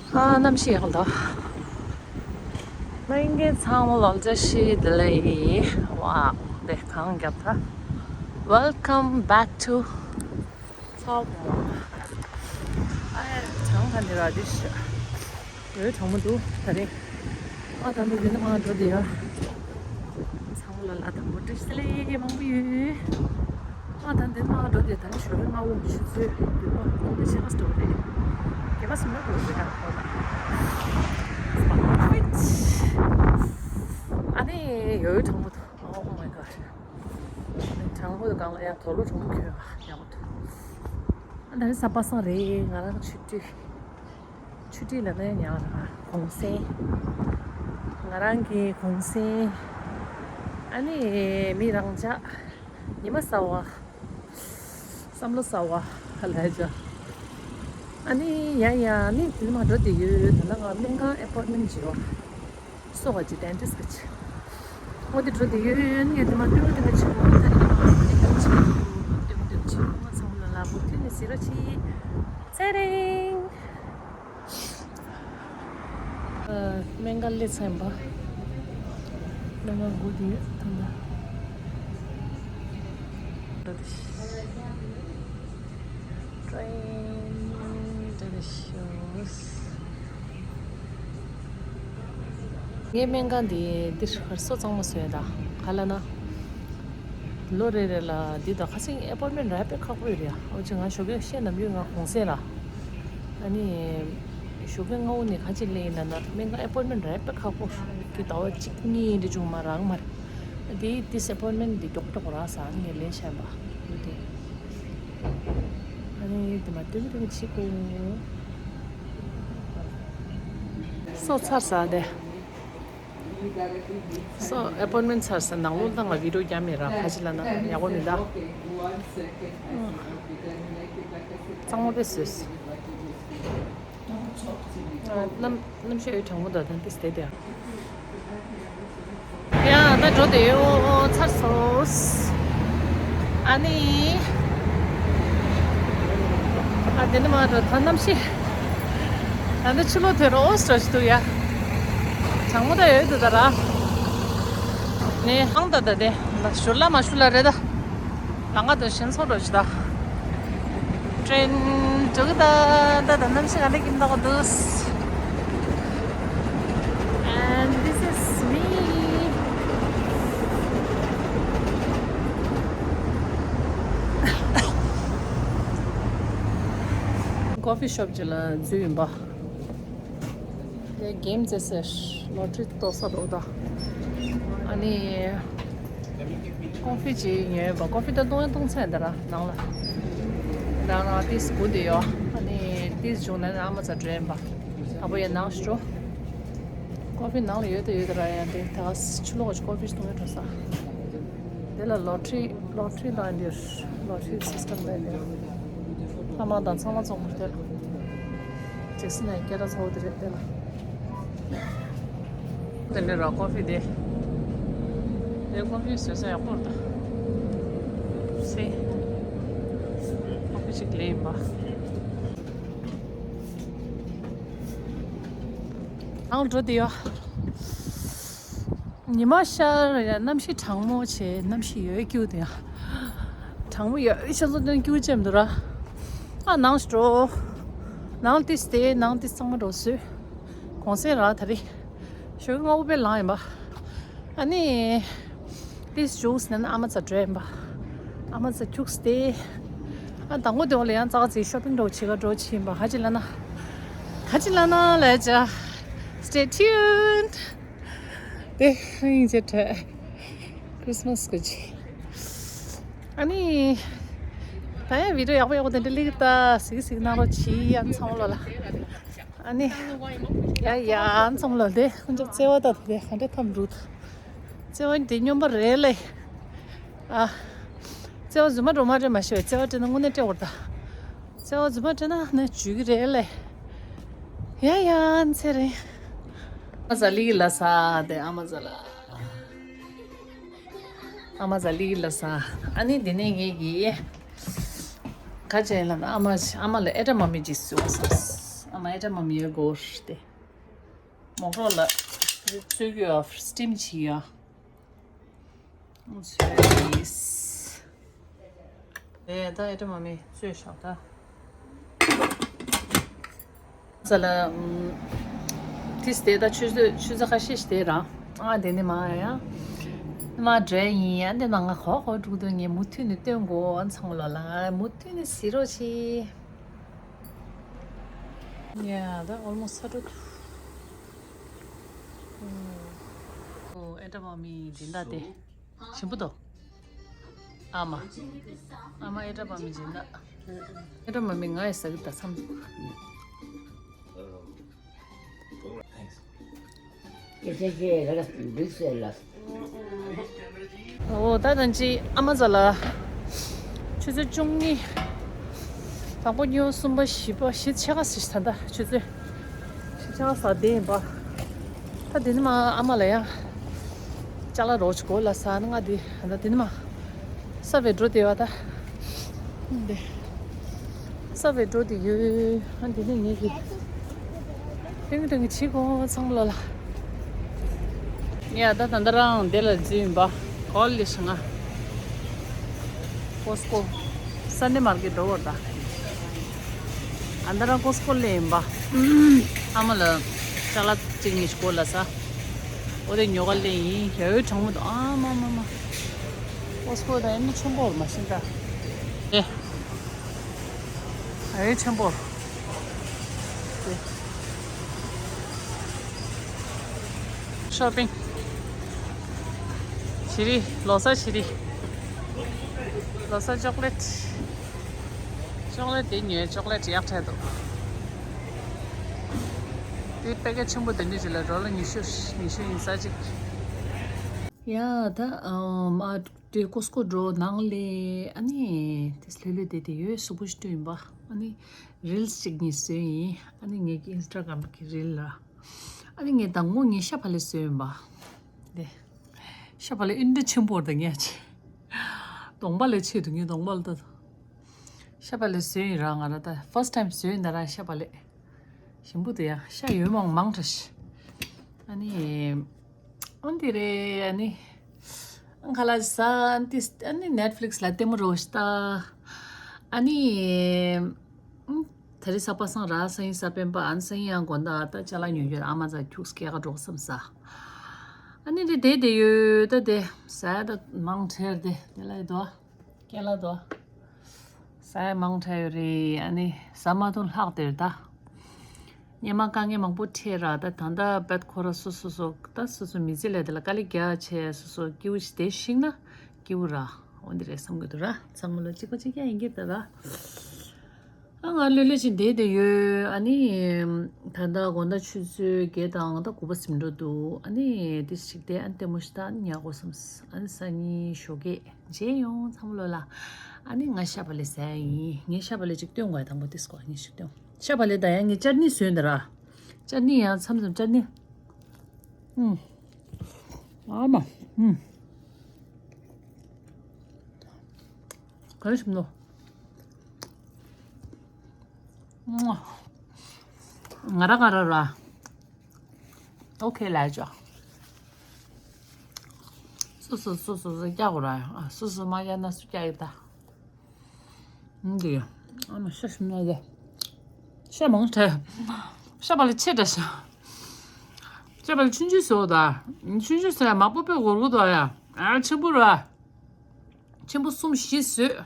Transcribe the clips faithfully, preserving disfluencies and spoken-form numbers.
ཨ། གནམ་གཤིས་ཡག་ལ། ལྷན་རྒྱས་ཚང་མ་ལ་བཀྲ་ཤིས་བདེ་ལེགས། ཝའོ། དེ་གངས་རྒྱབ་ད། Welcome back to South Mall. ཨ། གྲང་ག་འདི་ར་འདི་ཤ། ཡོད། གྲང་མོ་འདུག་ད་རེས། ཨ། ད་འདི་འདི་ནས་མར་འགྲོ་དེ་ཡ། ཚང་མ་ལ་ལ་དང་པོ་བཀྲ་ཤིས་བདེ་ལེགས་མང་པོ་ཡོད། ཨ། ད་འདི་མར་འགྲོ་དེ་ད་ནི་ཞོགས་ཀའི་སྔ་པོ་ཆུ་ཚོད་བདུན་པ་ཁོ་ན་ཕྱེད་ཀ་ཙམ་རེད། བརྒྱད་པ་ཟིན་པ་འགྲོ་རེད་ཨ་ཁོ་ན། ཨ་ནི་ཡོད་གྲང་མོ་འདུག Oh my god. གྲང་མོ་འདུག་སྒང་ལ་ཡ་དུག་ལོག་གྲང་མོ་གྱོན་ཡག་པོ་འདུག་ཨ། ད་ནི་གཟའ་པ་སངས་རེད། ང་རང་ཆུ་ཚོད། ཆུ་ཚོད་ལ་ནས་ཉལ་བ་དང་གུང་སེང་། ང་རང་གི་གུང་སེང་། ཨ་ནི་མི་རང་འཇགས། ཉི་མ་གསར་བ། བསམ་བློ་གསར་བ་ལ་འཇགས། ཨ་ནི་ཡ་ཡ་ནི་དེ་མ་འགྲོ་དེ་ཡོད། ད་ལ་ང་སྨན་ཁང་ཨེ་པོན་མེན་བྱེད་བ། སོ་བ་ཅིག་ཌེན་ཊིསི་གི་ཅིག་འོ་དེ་འགྲོ་དེ་ཡོད་ཡོད་ནི་ཡོད། དེ་མ་ལྟོས་མ་ལྟོས་མ་བྱེད་གོ་ད་རེས་ཀྱི་མ་ལྟོས་མ་ལྟོས་མ་བྱེད་གོ་ང་ཚང་མ་ལ་ལ་བུ་མཐུན་ནས་ཟེར་རོ་ཆི། ཚེ་རིང་། སྨན་ཁང་སླེབས་ཚར་ཡིན་པ། སྨན་ཁང་སྒུག་བསྡད་ཡོད་ད་ལྟ། Train delicious. ངའི་སྨན་ཁང་འདི་འདིར་སོ་གཙང་མ་བཟོས་ད་ག་ལ་ན། ལོ་རེ་རེ་ལ་འདི་དང་ཁ་སང་ཨེ་པོན་མེན་རག་དཔེ་ཁག་པོ་ཡོད་རེད་ཡ། འོ་ཅི་ང་ཞོགས་ཀས་བཤད་ནམ་རྒྱུན་ང་གུང་སེང་ལ། ཨ་ནི་ཞོགས་ཀས་སྔ་པོ་ནས་ག་ཅིག་སླེབས་ཡིན་ན་ན་སྨན་ཁང་ཨེ་པོན་མེན་རག་དཔེ་ཁག་པོ་གི་ཟླ་བ་གཅིག་གཉིས་འདྲ་བྱུང་མ་རག་མ་རེད། འདི་ཏིས་ཨེ་པོན་མེན་འདི་མགྱོགས་མགྱོགས་རག་ས་ངས་ལན་བཤད་པ་ཡོད་དེ། ཨ་ནི་འདི་མ་སྟོན་རིང་ཆི་ཀུ། སོ་ཚར་ས་དེ། སོ་ཨེ་པོན་མེན་ཚར་ས་ནང་ལོགས་ད་ང་བི་ཌི་ཡོ་རྒྱབ་མེད་ར་ཁ་ཅིག་ལ་ན་ཡག་པོ་མི་འདུག་གཙང་མ་དཔེ་བཟོས། གནམ་གནམ་གཤིས་གྲང་མོ་འདུག་ད་ཏིས་དེ་དེ། ཡ་ད་འགྲོ་དེ་ཡོད་ཚར་སོང་། ཨ་ནི། ཨ་དེ་ནི་མ་འགྲོ་ད་གནམ་གཤིས། ད་འདི་ཕྱི་ལོགས་དེ་རོ་སི་འདྲ་ཞིག་འདུག་ཡ། གྲང་མོ་ད་ཡོད་འདུག་ད་ར། ནི་ཧང་ད་ད་དེ་ལ་ཞུ་ལ་མ་ཞུ་ལ་རེད་ད། ལང་ཀ་དང་ཞེན་སོགས་འགྲོ་ཅི་ད། ཀྲེན་འགྲོ་གི་ད་ད་ད་གནམ་གཤིས་ག་འདྲ་ཀིན་འདུག་འདུག And this is me. ཀོ་ཕི་ཤོབ་ཅིག་ལ་འཛུལ་ཡིན་པ། དེ་གེམ་རྩེ་སེ་ལོ་ཊ་རི་གཏོར་ས་རོགས་ད། ཨ་ནི་ཀོ་ཕི་ཅིག་ཉོས་པ། ཀོ་ཕི་ད་བཏུང་ཡང་བཏུང་ཚར་ཡིན་ད་ར་ནང་ལ། ད་ང་ཏིས་སྒུག་བསྡད་ཡོད། ཨ་ནི་ཏིས་བྱུང་ན་ཨ་མ་ཚ་འགྲོ་ཡིན་པ། ཨ་བོ་ཡ་ནང་ཞུ། ཀོ་ཕི་ནང་ལ་ཡོད་ད་ཡོད་ད་ར་ཡང་དེ་ད་ཕྱི་ལོགས་ཀྱི་ཀོ་ཕི་བཏུང་ཡང་འགྲོ་ས། དེ་ལ་ལོ་ཊ་རི་ལོ་ཊ་རི་ལ་འདིར་ལོ་ཊ་རི་སི་སི་ཊམ་ལ་འདིར་ལྷ་མང་དང་ཚང་མ་ཚོགས་མུར་དེར་ཇེག་སི་ནས་སྐད་གྲགས་ཚ་བོ་དེ་རེད་དེ་ལ། དེ་ནས་ར་ཀོ་ཕི་དེ། དེ་ཀོ་ཕི་བཟོས་ས་ཡག་པོ་རེད་ད། སེ། ཀོ་ཕི་ཅིག་ལེན་ཡིན་པ། ཨང་འགྲོ་དེ་ཡོད། ཉི་མ་ཤར་ཡ་གནམ་གཤིས་གྲང་མོ་བྱས། གནམ་གཤིས་ཡོད་སྐྱིད་དེ་ཡ། གྲང་མོ་ཡོད་ཤ་ཚོ་དོན་སྐྱིད་ཅེམ་འདུག་ར། ཨ་ནང་ཞིག་འགྲོ། ནང་ཏིས་དེ་ནང་ཏིས་ཚང་མ་འགྲོ་སུས། གུང་སེང་ར་ད་རེས། ཞོགས་ཀ་སྔ་པོ་དཔེ་ལངས་ཡིན་པ། ཨ་ནི། ཏིས་ཇུག་སི་ནན་ཨ་མ་ཚ་འགྲོ་ཡིན་པ། ཨ་མ་ཚ་ཁྱུགས་ཏེ། ཨ་དང་པོ་དེ་འོག་ལ་ཡང་ཙག་ཙིག་ཤོ་པིང་འགྲོ་བྱེད་ག་འགྲོ་ཕྱིན་པ། ཧ་ཅི་ལ་ན། ཧ་ཅི་ལ་ན་ལ་ཅ། Stay tuned. དེ་ཧིང་ཅེ་ཁྲ། Christmas གི་ཅི། ཨ་ནི། ད་ཡང་བི་ཌི་ཡོ་ཡག་པོ་ཡག་པོ་དེ་འདྲ་ལིག་ད་སིག་སིག་གནང་རོགས་གྱིས་ཡང་ཚང་མ་ལོ་ལ། ཨ་ནི། ཡ་ཡ་ཚང་མ་ལོ་དེ་ཁོང་ཚོ་བརྩེ་བ་ད་དེ་ག་འདྲ་ཐམ་འདུག་བརྩེ་བ་དེ་སྨྱོན་པ་རེད་ལེ། ཨ། བརྩེ་བ་རྫུན་མ་སྒྲོལ་མ་རེད་མ་ཤེས་པས་བརྩེ་བ་སྤྲད་ན་དངོས་གནས་སྤྲད་དགོས་རེད་ད། བརྩེ་བ་རྫུན་མ་སྤྲད་ན་ནི་འཇུས་ཀྱི་རེད་ལེ། ཡ་ཡ་ཚེ་རིང་། ཨ་མ་ཟ་ལི་ལ་ས་དེ་ཨ་མ་ཟ་ལ། ཨ་མ་ཟ་ལི་ལ་ས། ཨ་ནི་དེ་ནས་ངེད་ཀྱིས་ཁ་ཆེ་ལ་ཨ་མ་ཨ་མ་ལ་ཨེ་ཏྲ་མ་མི་ཅིག་བཟོས་སོང་། མ་ཨེ་ཏྲ་མ་མི་ཡོད་གོ་ཤི་སྟེ། མོག་རོ་ལ་བཙོས་ཡོད། སི་ཊིམ་བྱེད་ཡ། བཙོས་ཡིས། དེ་ད་ཨེ་ཏྲ་མ་མི་བཙོས་བཞག་ད། ས་ལ། ཏིས་དེ་ད་ཆུ་ཚོད་ཆུ་ཚོད་ཁ་ཤས་ཤིག་དེ་རང་། ཨ་དེ་ནི་མ་ཡ། མ་འདྲེ་ཡིན་ཡ་འདི་ནང་ང་ཧོ་ཧོ་འགྲུག་དུས་ངས་མུ་མཐུད་ནས་སྟོན་དགོས། ཨ་ཚང་མ་ལོ་ལ་མུ་མཐུད་ནས་གཟིགས་རོགས་གྱིས། ཡ་ད་ཨོལ་མོ་སི་ས་འགྲོ་འདུག་ཨོ་ཨེ་ཏྲ་མ་མི་སྦྱིན་བདག་དེ་ཞིམ་པོ་འདུག་ཨ་མ། ཨ་མ་ཨེ་ཏྲ་མ་མི་སྦྱིན་བདག་ཨེ་ཏྲ་མ་མི་ང་ཡི་ཟ་གི་ད་མཚམས། འོ་ད་ད་ཅི་ཨ་མ་ཟ་ལ། ཆུ་ཚོད་བཅུ་གཉིས། དང་པོ་གཉིས་པ་གསུམ་པ་བཞི་པ་བཞི་ཕྱེད་ཀ་ཟིག་ད་ད་ཆུ་ཚོད་བཞི་ཕྱེད་ཀ་ཟ་བསྡད་ཡིན་པ། ད་དེ་ནི་མ་ཨ་མ་ལ་ཡ། ཅ་ལག་རོགས་ཅིག་གོ་ལ་ཟ་ན་ང་དེ་ད་དེ་ནི་མ། ས་བེ་འགྲོ་བསྡད་པ་ད། འདི། ས་བེ་འགྲོ་བསྡད་ཡོད། ཨ་འདི་ནི་ངེད་ཀྱི། ཏིང་ཏིང་བྱེད་དགོས་ཚང་མ་ལོ་ལ། ཡ་ད་ད་ད་རང་འདི་ལ་འཛུལ་ཡིན་པ། གོ་ལི་ཤང་ང་། ཀོ་སི་ཀོ། སན་ཌེ་མར་ཀེཊ་འགྲོ་བར་ད། ཨ་ད་རང་ཀོ་སི་ཀོ་ལ་ཡིན་པ། ཨ་མ་ལ་ཅ་ལག་གཅིག་གཉིས་ཤིག་གོ་ལ་ཟ། འོ་དེ་ཉོ་ག་ལེན་ཡིན། ཡ་ཡོད་གྲང་མོ་འདུག་ཨ་མ་མ་མ། ཀོ་སི་ཀོ་ད་ཨེ་ནི་ཆེན་པོ་མ་ཤེས་ད། ཨེ། ཨེ་ཆེན་པོ། ཤོ་པིང་། ཞི་རི། ལོ་གསར་ཞི་རི། ལོ་གསར་ཅོག་ལེ་ཊི། ཅོག་ལེ་ཊི་དེ་ཉོས། ཅོག་ལེ་ཊི་ཡག་དྲགས་འདུག་དེ་པེ་ཀེ་ཆེན་པོ་དེ་འདྲ་ཅིག་ལ་ཌོ་ལར་ཉི་ཤུ་ཉི་ཤུ་ཡིན་ས་ཅིག་ཡ་ད་ཨ་མ། དེ་ཀོ་སི་ཀོ་འགྲོ་ནང་ལས་ཨ་ནི་དེ་ལྷོད་ལྷོད་བསྡད་དེ་ཡོད། གཟུགས་པོ་ཞིག་བཀྲུས་ཡིན་པ། ཨ་ནི་རིལ་སི་གཅིག་གཉིས་བཟོས་ཡིན། ཨ་ནི་ངེད་ཀྱི་ཨིན་སི་ཊ་གྷ་རམ་གྱི་རིལ་ལ། ཨ་ནི་ངས་དང་པོ་ངའི་ཤ་བག་ལེབ་བཟོས་ཡིན་པ། དེ། ཤ་བག་ལེབ་ཨིན་འདྲ་ཆེན་པོ་རེད་ད་ངས་ཆེ། གདོང་པ་ལས་ཆེ་འདུག་ངའི་གདོང་པ་ལ་ད། ཤ་བག་ལེབ་བཟོས་ཡིན་ར་ང་ར་ད་ཕར་སི་ཊི་ཊའིམ་བཟོས་ཡིན་ད་ར་ཤ་བག་ལེབ། ཞིམ་པོ་འདུག་ཡ། ཤ་ཡོད་མང་མང་དྲགས་ཤི། ཨ་ནི། ཨ་འདི་རེད་ཨ་ནི། ཨང་ཁ་ལག་ཟ་ཨ་ནི་ཨ་ནི་ནེཊ་ཕི་ལིག་སི་ལ་ལྟད་མོ་རོ་ཤི་ད། ཨ་ནི། ཨང་། དེ་རིང་གཟའ་པ་སངས་ར་སང་ཉིན་གཟའ་སྤེན་པ། ཨ་ནི་སང་ཉིན་ཡང་དགོང་དག་ད་ཅ་ལག་ཉོ་རྒྱུ་ཨ་མ་ཚ་ཁྱུགས་སྐྱེལ་ག་འགྲོ་བསམ་ས། ཨ་ནི་དེ་བསྡད་བསྡད་ཡོད་ད་དེ་ཟ་ཡ་ད་མང་དྲགས་དེ་དེ་ལ་ཡོད་དོ། ཀེ་ལ་དོ། ཟ་ཡ་མང་དྲགས་ཡོད་རེད། ཨ་ནི་ཟ་མ་ཐུབ་ལྷག་དེར་ད། སྔོན་མ་དཀའ་ངལ་མང་པོ་འཕྲད་ར་ད་ད་ལྟ་བད་ཁོ་ར་སོ་སོ་སོ་ད་སོ་སོ་མི་ཚེ་ལས་དེ་ལ་དཀའ་ལས་རྒྱག་བྱས་སོ་སོ་སྐྱིད་པོ་ཞིག་བསྡད་ཤིག་ན་སྐྱིད་པོ་ར་འོ་འདི་རེད་བསམ་གི་འདུག་ར། ཚང་མ་ལོ་གཅིག་པ་གཅིག་རྐྱང་ཡིན་གྱི་ད་ད། ཨ་ང་ལྷོད་ལྷོད་ཅིག་བསྡད་བསྡད་ཡོད། ཨ་ནི། ད་ལྟ་དགོང་དག་ཆུ་ཚོད་བརྒྱད་དང་ད་དགུ་པ་ཟིན་འགྲོ་འདུག་ཨ་ནི་དེ་ཞིག་དེ་ཨ་ནི་ལྟད་མོ་ཞིག་ད་ཨ་ནི་ཉལ་དགོས་བསམ། ཨ་ནི་སང་ཉིན་ཞོགས་ཀས་མཇལ་ཡོང་ཚང་མ་ལོ་ལ། ཨ་ནི་ང་ཤ་བག་ལེབ་ཟ་ཡ་ཡིན། ངས་ཤ་བག་ལེབ་ཅིག་སྟོན་དགོས་ཡ། དང་པོ་དེ་སྐོར་ངས་ཞིག་སྟོན། ཤ་བག་ལེབ་ད་ཡ་ངས་ཅར་ནི་བཟོས་འདི་ར། ཅར་ནི་ཡང་མཚམས་མཚམས་ཅར་ནི། ཨུམ། ཨ་མ། ཨུམ། ག་རེ་ཞིམ་ནོ། ང་ར་ང་ར་ར། ཨོ་ཁེ་ལ་ཅོ། སོ་སོ་སོ་སོ་སོ་རྒྱག་དགོས་ར། ཨ་སོ་སོ་མ་རྒྱག་ན་སུ་རྒྱག་ཡོད་ད། འདི། ཨ་མ་ཤ་ཞིམ་ནོ་ལེ། ཤ་མང་དྲགས། ཤ་བག་ལེབ་ཆེ་དྲགས་ཤག་ཤ་བག་ལེབ་ཆུང་ཆུང་བཟོ་ད། ཆུང་ཆུང་བཟོ་ཡ་མང་པོ་དཔེ་འགོར་གི་འདུག་ཡ། ཨ་ཆེན་པོ་ར། ཆེན་པོ་གསུམ་བཞི་བཟོས།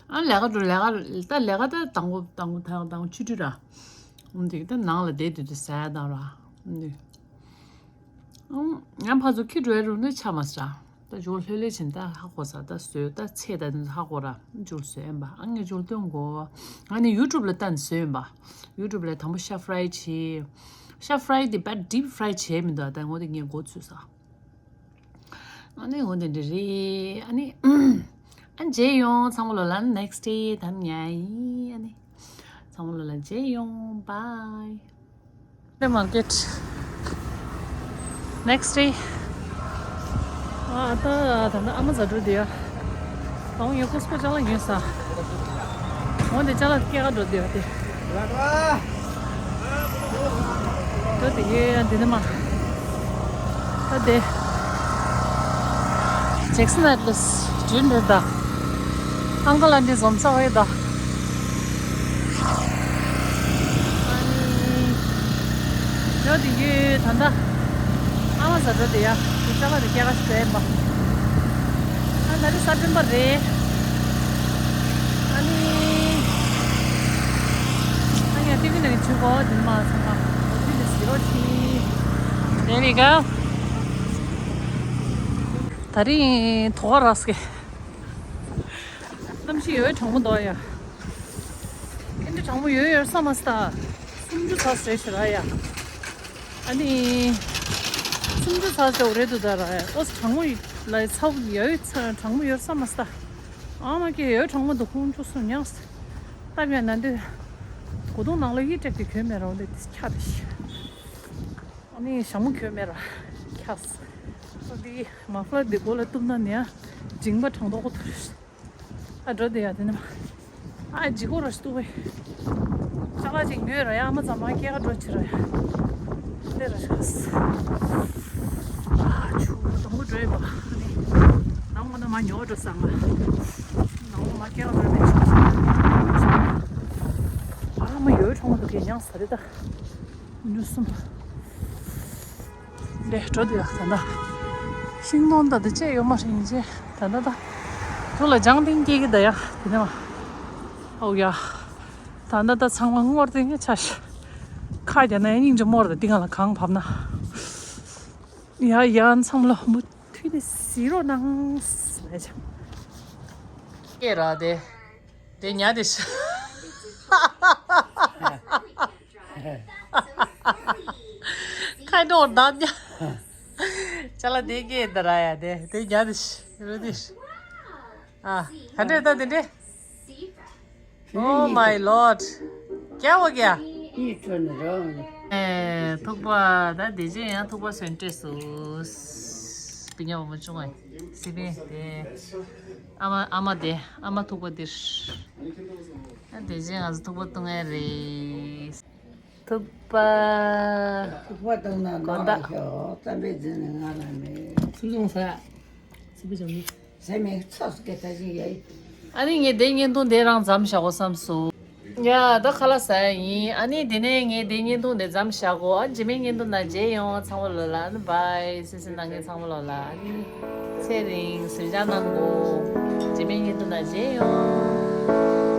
ཨ་ལས་ཀ་འགྲོ་ལས་ཀ་ད་ལས་ཀ་ད་དང་པོ་དང་པོ་ད་དང་པོ་ཆུ་ཁྲུས་ར། འདི་ད་ནང་ལ་བསྡད་དུས་དུ་ཟ་ཡ་དང་ར། འདི། ང་ཕར་ཚུར་ཁྱི་འགྲོ་ཡ་རུ་ནི་ཆ་མ་ས། ད་ཇོ་ལྷོད་ལྷོད་ཕྱིན་ད་ཧ་གོ་ས་ད་བཟོས་ད་ཚེ་ད་ནི་ཧ་གོ་ར་ཇོ་བཟོས་ཡིན་པ། ཨ་ངས་ཇོ་སྟོན་གོ། ང་ནི་ཡུ་ཊུབ་ལ་ལྟ་ནས་བཟོས་ཡིན་པ། ཡུ་ཊུབ་ལ་དང་པོ་ཤ་ཧྥ་རའི་བྱས། ཤ་ཧྥ་རའི་དེ་བད་ཌིབ་ཧྥ་རའི་བྱས་མི་འདུག་ད་ངོ་དེ་ངས་མགོ་ཚོས་ས། ཨ་ནི་འོ་དེ་འདྲ་རེད། ཨ་ནི། ཨ་མཇལ་ཡོང་ཚང་མ་ལོ་ལ་ནེག་སི་ཌེ་ད་ཉལ་ཡིན། ཨ་ནི། ཚང་མ་ལོ་ལ་མཇལ་ཡོང་། བྷའི། ནེག་སི་ཌེ། ཨ་ད་ད་ནི་ཨ་མ་ཟ་འགྲོ་དེ་ཡ། ཨོ་ཡ་ཀོ་སི་ཀོ་ཅ་ལག་ཉོས་ས། འོ་དེ་ཅ་ལག་སྐྱེལ་ག་འགྲོ་དེ་ཡ་དེ། དེ་ཡོད་ཡ་འདི་ནི་མ། ད་དེ། ཇེག་སན་ཨེ་ལི་སི་ཇུན་རེད་ད། ཨང་ཀལ་ཨན་ཊི་འཛོམས་ས་བས་ད། ཨ་ནི། ཇོ་དེ་ཡོད་ད་ད། ཨ་མ་ཟ་འགྲོ་དེ་ཡ། དེ་ཅ་ལག་དེ་སྐྱེལ་ག་ཞིག་བས་མ། ཨ་ད་རེས་གཟའ་སྤེན་པ་རེད། ཨ་ནི། ཨ་ངས་ཏི་ཝི་ནང་གི་ཆུ་གོ་དེ་མ་ཚང་མ་ཏི་ཝི་ཟི་རོ་ཆི། There we go. ད་རིང་དོ་ག་རག་སྐད། གནམ་གཤིས་ཡོད་གྲང་མོ་འདུག་ཡ། ཨེ་འདྲ་གྲང་མོ་ཡོད་ཡོད་བསམ་མ་སྟ། སུམ་ཅུ་ཚ་ཟེར་ཞེ་ར་ཡ། ཨ་ནི། སུམ་ཅུ་ཚ་ཟེར་རེད་འདུག་ད་ར་ཡ། ཨོ་གྲང་མོ་ལ་ཚ་བོ་ཡོད་ཚ་གྲང་མོ་ཡོད་བསམ་མ་སྟ། ཨ་མ་ཀེ་ཡོད་གྲང་མོ་འདུག་ཁོང་ཆུ་སོང་ཉག་སྟ། ཡ་ན་འདི། གོ་དུང་ནང་ལ་ཡིད་སྤྲད་དེ་གྱོན་མེད་ར་འོ་འདི་ཁྱ་རེ་ཤི། ཨ་ནི་ཞྭ་མོ་གྱོན་མེད་ར་ཁྱ། ཨོ་འདི་མ་ཕ་ལ་འདི་མགོ་ལ་གཏུབ་ན་ནི་ཡ། མཇིང་པ་གྲང་མདོག་གོ་ཐུར། ཨ་འགྲོ་དེ་ཡ་དེ་ནི་མ། ཨ་ཇི་གོ་ར་ཤི་ཏུ་བེ། ཅ་ལག་ཅིག་ཉོས་ར་ཡ་ཨ་མ་ཚང་མ་སྐྱེལ་ག་འགྲོ་ཆི་ར་ཡ། དེ་ར་ཤི་ཁ་སི། ཨ་ཆུ་དང་པོ་འགྲོ་ཡིན་པ། ཨ་ནི། ནང་མ་ན་མ་ཉོ་འགྲོ་ས་ང་། ནང་མ་སྐྱེལ་ག་འགྲོ་མེད་ཆུ། ཨ་མ་ཡོད་གྲོང་དུ་གེ་ཉང་ས་རེད་ད། ཉུ་སུམ། འདྲེ་འགྲོ་དུ་ཡག་ད་ད། ཤིང་སྡོང་ད་དུ་བཅད་ཡོད་མ་རེད་ཅེ། ད་ད་ད། དུ་ལ་ལྗང་ཏིང་སྐྱེ་གི་ད་ཡག་དེ་ནས་མ། ཨོ་ཡ། ད་ད་ད་ཚང་མ་སྔོར་དེ་ངས་ཆ་ཤ། ཁ་རྒྱ་ན་སྙིང་རྗེ་མོར་ད་ཏིང་ང་ལ་གང་བབ་ན། ཡ་ཡ་ཚང་མ་ལ་མུ་མཐུད་ནས་གཟིགས་རོགས་གནང་ལས་ཆ། ཀེ་ར་དེ། དེ་ཉ་དེ་ཤ། ཁ་ནོར་བདག་ཉ། ཅ་ལག་དེ་སྐད་དར་ཡ་དེ་དེ་ཉ་དེ་ཤ་རུ་དེ་ཤ། ཨ་ག་འདྲས་ད་དེ་འདྲས། Oh my lord. ཀྱ་བ་ཀྱ། ཨེ་ཐུག་པ་ད་དེ་རྗེས་ཡང་ཐུག་པ་སོན་སྤྲད་སོ། སྤི་ཉ་བ་མ་བྱུང་ཨེ་སི་པི་དེ། ཨ་མ་ཨ་མ་དེ་ཨ་མ་ཐུག་པ་དེ། ཨ་དེ་རྗེས་ང་ཚོ་ཐུག་པ་བཏུང་ཨེ་རེད། ཐུག་པ། ཐུག་པ་བཏུང་ན་གོ་ད། ནང་ལ་ཤོག་རྩམ་པའི་རྫི་ནི་ང་ལ་མེད། ཚུར་སོང་ས། ཚུར་པའི་བྱང་མི། ཟེ་མེད་ཚོགས་སྐད་ད་ཅིག་ཡ་ཡི། ཨ་ནི་ངས་དེ་བརྙན་ཐུང་དེ་རང་མཚམས་བཞག་གོ་བསམ་སོང་། ཡ་ད་ཁ་ལག་ཟ་ཡ་ཡིན། ཨ་ནི་དེ་ནས་ངས་དེ་བརྙན་ཐུང་དེ་མཚམས་བཞག་གོ་ཨ་རྗེས་མའི་བརྙན་ཐུང་ནང་མཇལ་ཡོང་ཚང་མ་ལོ་ལ་ཨ་ནི་བྷའི་སི་སི་ནང་ངས་ཚང་མ་ལོ་ལ་ཨ་ནི་ཚེ་རིང་ཟིང་ཆ་གནང་གོ་རྗེས་མའི་བརྙན་ཐུང་ནང་མཇལ་ཡོང་།